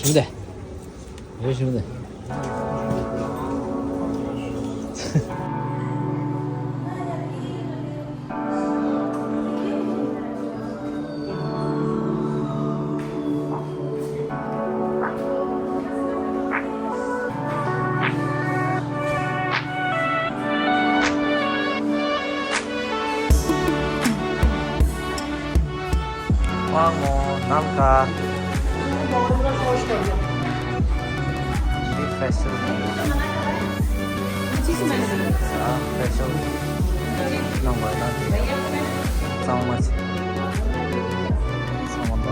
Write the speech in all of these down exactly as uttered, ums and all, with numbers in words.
ཞུ་དེ། རེ་ཞུ་དེ། One more, Namka. Big festival. Ah, festival. Number, number. So much. So much.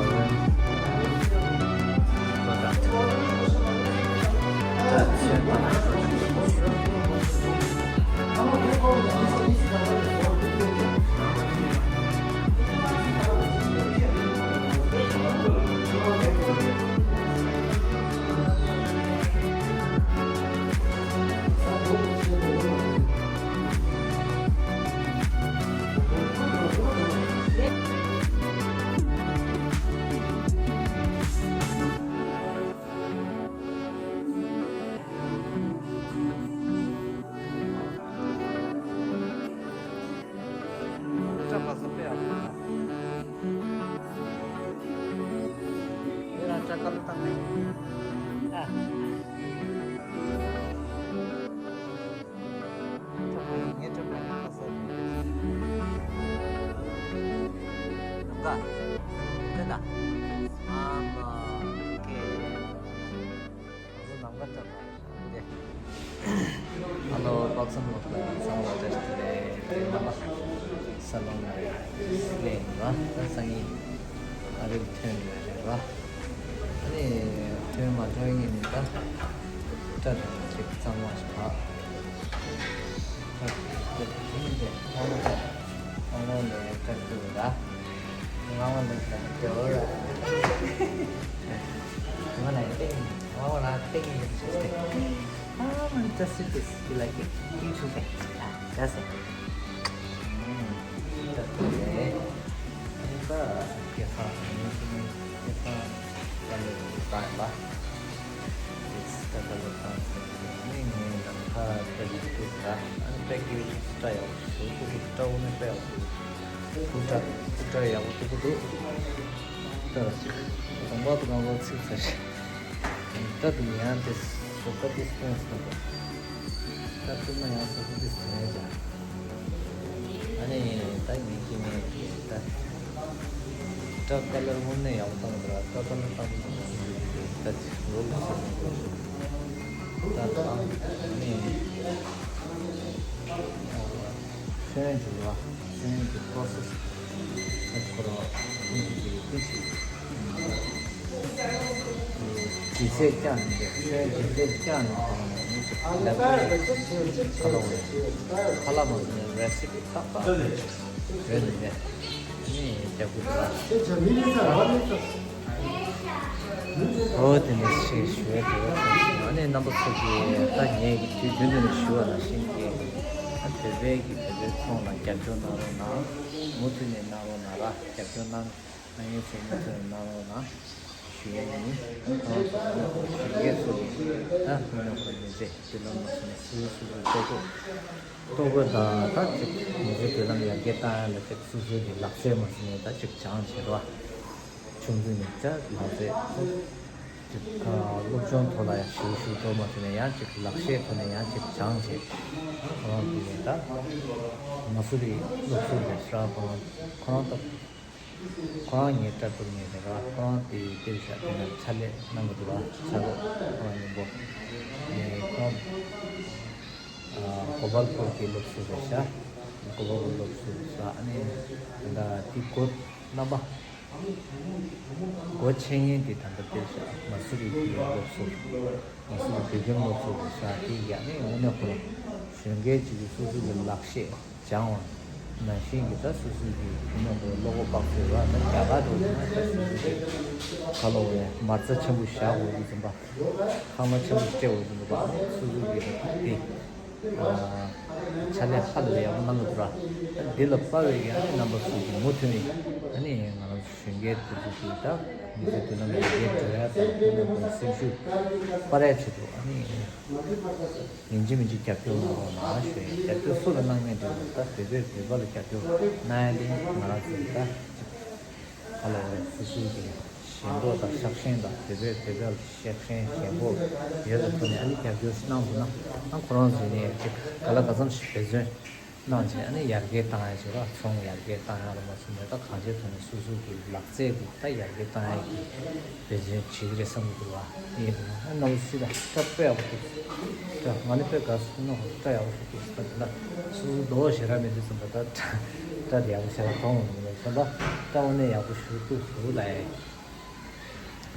Hello, welcome to the Sangha Test today. Shalom. ལེན་ར། ད་སང་ཉིན་ཨ་རིར་ཐོན་ཡོད་རེད་ར། ཨ་ནི་ཐོན་མ་ཐོན་ཡིན་ནི་ད་སྐྲ་དང་ཅིག་གཙང་མ་ཞིག་བག་ད་དེ་ནི་དེ་ཨ་མ་ད་ཨ་མ་ལས་སྐྲ་བཀྲུ་ར། ང་མ་ལས་སྐྲ་བཀྲུ་ར། ང་ལ་ཏིང་ང་མ་ལ་ཏིང་ཡིན་ཞིག་སྟེ། ཨ་མ་ད་སི་ཏི་སི་ལ་ཀི་ཏིང་ཆུ་སྟེ། ད་ད་སེ། ད་དེ་ནས་ད་ཁེ་ཁ་ནི་ཁེ་ཁ་ད་ལོ་ད་ལ་ད་ལོ་ད་ནི་ངའི་ནམ་མཁའ་ད་ལི་ཏུ་ད་ཨ་ནི་ད་ཀི་ཏྲ་ཡག་པོ་ཏུ་ཏུ་ཀི་ཏྲ་འོ་ནི་ཏྲ་ཡག་པོ་ཏུ་ཏུ་ཏྲ་ཏུ་ཏྲ་ཡག་པོ་ཏུ་ཀུ་ཏུ་ད་ལ་ཅིག་དང་པོ་དུ་གང་གོ་ཚིག་ཚ་ཞིག་ད་དུ་ཡང་དེ་སོ་ཀ་དེ་སྟོན་སོང་། ད་དུ་མ་ཡང་སོ་ཀ་དེ་སྟོན་ཡ་ཅག་ཨ་ནི་ད་ངས་ཀྱི་ནས་ད་སྐྲ་ཀ་ལར་དངོས་གནས་ཡག་པོ་བཏང་འདུག་ད་ཀ་ལར་བཏང་འདུག་ད་ཅིག་རོ་ལུག་སོ་ཀ་ད་ད་ཨ་ནི་ཤེས་ཡོན་གྱི་རོ། ཤེས་ཡོན་གྱི་པོ་རོ་སེ་སི་ཁོ་རང་ཁོང་ཚོ་གི་ཏི་ཅི་ཇི་སེ་ཀྱང་ནི་ཤེས་ཡོན་ཇི་སེ་ཀྱང་ནི་ཁོ་རང་ནི་ཁ་ལ་བ་ཁ་ལ་བ་ནི་རེ་སི་པི་ཏག་ཏག་རེད་ནི་ནི་རྒྱབ་ཀྱི་འདུག་ཨོ་དེ་ནས་ཞེས་ཞུ་བའི་དེ་བ་ཚོ་ཞིག་ཨ་ནི་རྣམ་པ་ཚོ་གིས་ད་ངས་དུས་རྒྱུན་དུ་ནས་ཞུ་བ་ནང་བཞིན་གྱི་ཨ་བོད་པའི་གི་བོད་པའི་ཚོང་ལ་རྒྱབ་སྐྱོར་གནང་རོགས་གནང་། མུ་མཐུད་ནས་གནང་རོགས་གནང་ར། རྒྱབ་སྐྱོར་གནང་གནང་མཁན་ཚོ་མུ་མཐུད་ནས་གནང་རོགས་གནང་ཞུ་ཡ་ཡིན། ཁོང་ཚོ་ངོ་ཤེས་མཁན་ཚོ་གིས་ད་ངོ་ཤེས་མཁན་ཚོས་དུས་ལ་མ་སོང་ནས་སུ་སུ་སུ་ལྟོ་གོས་ལྟོ་གོས་དང་ད་ཅིག་མི་ཚེ་དུས་ལམ་ཡར་རྒྱས་བཏང་ཡ་ལ་ཅིག་སོ་སོའི་གི་ལག་རྩལ་མ་ཟིན་ནས་ད་ཅིག་སྦྱངས་བྱས་རོགས། ཆུང་དུས་ནས་ད་ལག་རྩལ་ཅིག་སློབ་སྦྱོང་ཐོག་ལ་ཡང་ཞུ་ཞུ་ཐོག་མ་ཟིན་ནས་ཡང་ཅིག་ལག་ཤེས་ཐོག་ནས་ཡང་ཅིག་སྦྱངས་བྱས། ཁོ་རང་དུས་ནས་ད་མ་སུ་རི་སློབ་ཟུར་རེད་ཤག་ཁོ་རང་ཁོ་རང་ད། ཁོ་རང་ངའི་སྐྲ་བཏུབ་ངེས་རེད་ར། ཁོ་རང་དེ་དེ་ཤ་དེ་ན་ཕྱག་ལས་གནང་གི་འདུག་ར། ཕྱག་རོགས་ཁོ་རང་མཉམ་པོ་ནས་ཁོ་རང་གོ་པལ་པུར་གྱི་སློབ་ཟུར་རེད་ཤག་གོ་བ་སློབ་གསོ་ཟེར་ཨ་ནི་ད་ལྟ་དེ་གོ་རྣམ་པ། སྒོ་ཕྱེ་མཁན་དེ་ད་ལྟ་དཔེ་ཤག་མ་སུ་རི་གི་སློབ་གསོ། མ་སུ་རི་བོད་ཁྱིམ་སློབ་གསོ་གི་ས་དེ་ཡ་ནས་དངོས་གནས་ཁོ་རང་གཞོན་སྐྱེས་ཅིག་གིས་སོ་སོ་གི་ལག་ཤེས་སྦྱང་བ་ནང་བཞིན་གྱི་ད་སོ་སོ་གི་དེ་ནས་ཁོ་བློ་ཁོག་དཔག་ཚོད་ར་ད་རྒྱ་གར་འགྲོ་དུས་ན་ད་སོ་སོ་གི་ཁ་ལོ་བའི་མ་རྩ་ཆེན་པོ་བཞག་དགོས་ཀྱི་འཛིན་པ། ཁང་གླ་ཆེན་པོ་སྤྲད་དགོས་ཀྱི་འདུག་པ། ཨ་ནི་སོ་སོ་གི་དེ། ཕྱག་ལས་ཧ་ལས་ཡག་པོ་གནང་གི་འདུག་ར། འདི་ལ་དཔའ་བའི་ཡང་རྣམ་པ་ཚོ་གིས་མུ་མཐུད་ནས་ཨ་ནི་ང་རང་ཚོ་གཞོན་སྐྱེས་དེ་ཚོ་གིས་ད་མི་ཚེ་མདུན་ལམ་ཡར་རྒྱས་འགྲོ་ཡ་དང་ཁོང་རྣམ་པའི་སེམས་ཤུགས་སྤར་ཡ་ཆེད་དུ་ཨ་ནི་ཡིན་གཅིག་མིན་གཅིག་རྒྱབ་སྐྱོར་གནང་རོགས་གནང་ཞུ་ཡ། རྒྱབ་སྐྱོར་སུ་ལ་གནང་མིན་འདྲ་ད་བོད་པས་བོད་པ་ལ་རྒྱབ་སྐྱོར་གནང་ཡ་དེ་ང་རང་ཚོ་གི་ད་ཧ་ལས་རེད། སོ་སོའི་གི་ཞེན་ཁོག་དང་ཤག་ཞེན་དང་བོད་པས་བོད་པ་ལ་ཤེས་མཁན་ཞེན་ཁོག་ཡོད་པའི་ཐོག་ནས་ཨ་ནི་རྒྱབ་སྐྱོར་ཞིག་གནང་ཐུབ་ན་ཨ་ཁོ་རང་ཚོ་ནས་ཅིག་ག་ལ་ག་ཚོད་ཞིག་འབད་བརྩོན་གནང་བྱས་ཨ་ནི་ཡར་རྒྱས་བཏང་ཡ་ཅིག་ར། ཚོང་ཡར་རྒྱས་བཏང་ཡ་ལ་མ་སོང་ནས་ད་གང་ཅིའི་ཐོག་ནས་སོ་སོ་གི་ལག་རྩལ་གྱི་ད་ཡར་རྒྱས་བཏང་ཡ་གི་འབད་བརྩོན་བྱེད་ཀྱི་རེད་བསམ་གྱི་འདུག་བ། ཡིན་ན་ཨ་ནམ་སྲིད་ད་སྐྲ་དཔེ་ཡག་པོ་འདུག་སྐྲ་ང་ནི་དཔེ་དགའ་སོང་ན་སྐྲ་ཡག་པོ་ཞིག་འདུག་ད་དེ་ལ་སོ་སོ་རྡོ་ཞེ་དྲག་མེད་དུས་ཙམ་པ་ད་སྐྲ་དེ་ཡག་པོ་ཞེ་དྲག་མཐོང་མི་འདུག་བསམ་པ། སྐྲ་དངོས་གནས་ཡག་པོ་ཞིག་འདུག་ཟུར་ལ་ཡ།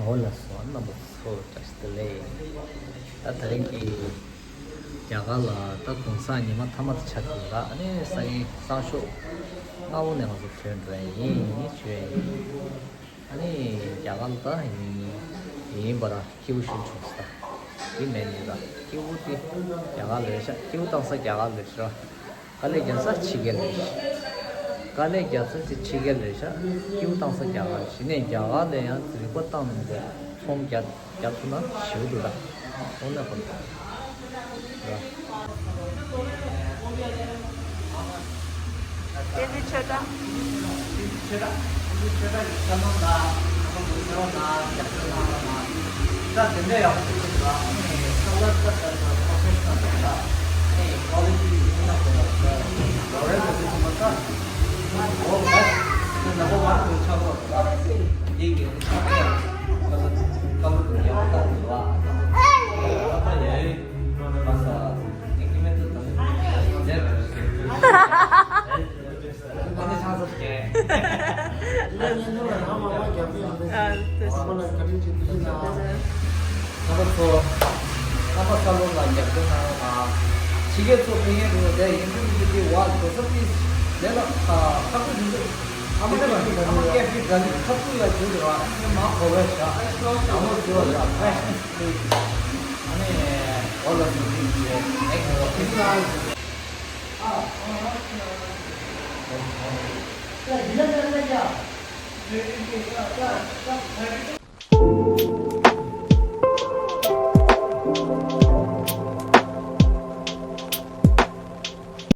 འོ་ལགས་སོ། རྣམ་པ་ཚོ་བཀྲ་ཤིས་བདེ་ལེགས། ད་དེ་རིང་གི་རྒྱ་གར་ལ་ད་གུང་སེང་ཉི་མ་མཐའ་མ་དེ་ཆགས་ཀྱི་ཡོད་ར། ཨ་ནི་སང་ཉིན་སང་ཞོགས་སྔ་པོ་ནས་ང་ཚོ་ཐོན་འགྲོ་ཡ་ཡིན་ཞུ་ཡ་ཡིན། ཨ་ནི་རྒྱ་གར་ལ་ད་ཡིན་ཡིན་པ་ར་སྐྱིད་པོ་ཞིག་བྱུང་སོང་། དེ་མེད་ནི་ར་སྐྱིད་པོ་དེ་རྒྱ་གར་ལ་རེད་ཤག་སྐྱིད་པོ་བཏང་ས་རྒྱ་གར་ལ་རེད་ཤག་དཀའ་ལས་རྒྱག་ས་ཕྱི་རྒྱལ་རེད། དཀའ་ལས་རྒྱག་ས་དེ་ཕྱི་རྒྱལ་རེད་ཤག་སྐྱིད་པོ་བཏང་ས་རྒྱ་གར་རེད། གཞི་ནས་རྒྱ་གར་ལ་ཡང་རིག་པ་བཏང་ནས་ཚོང་རྒྱག་རྒྱག་ཐུབ་ན་ཞེ་པོ་འདུག་ད། འོ་ན་གོ། བསྟན་འཛིན་ཆོས་གྲགས། བསྟན་འཛིན་ཆོས་གྲགས། བསྟན་འཛིན་ཆོས་གྲགས་ཀྱི་བསམ་བློ་དང་། ད་དེ་འདྲ་ཡག་པོ་ཞིག་ཐུག་ལ་ཨ་ནི་ས་ལ་ད་ད་ད་professional ད་ཨ་ནི་quality ཡིན་ན་གོ་ལ་ད་ལོ་རེ་ད་དུ་མ་ད་world best ད་number one དུ་ཆགས་ཐུབ་ལ་དེ་གི་ས་ལ་ད་ད་ད་ཡག་པོ་ད་ད་ད་ཡ་ཡི་ད་ས་ཨེག་ཡུ་མེན་ད་ད་ད་ཨ་ནི་ཚང་ས་ཀྱེ། ཨ་ལས་ཉིན་ཐོག་ལ་རང་མ་མ་རྒྱབ་ཀྱི་ཡོད་རེད། ཨ་ལས་ཁོ་ལ་བཀའ་དྲིན་ཆེ་ཐུགས་རྗེ་གནང་། ད་ལྟ་ཚོ་ཀ་པ་ས་ལོ་ལ་རྒྱབ་སྐྱོར་གནང་རོགས་གནང་། ཕྱི་རྒྱལ་ཚོ་ཕེབས་མཁན་འདུག་དེ་ཡིན་དུས་མི་འདུག་དེ་བ་འགྲོ་ས་ཏིས་ལས་ལ་ཁ་ཁ་ཁུ་འདུག་ཨ་མ་ལས་མ་ཨ་མ་སྐད་ཕི་དགའ་ལི་ཁ་ཁུ་ཡ་རྒྱུ་འདུག་ཨ་ནི་མ་གོ་བས་བྱ་ཨ་མོ་རྒྱུ་བ་ལ་ཕེ་ཤན་ཨ་ནི་འོ་ལ་སུ་ཏིས་ཨེ་ཁོ་ཨིན་ལ།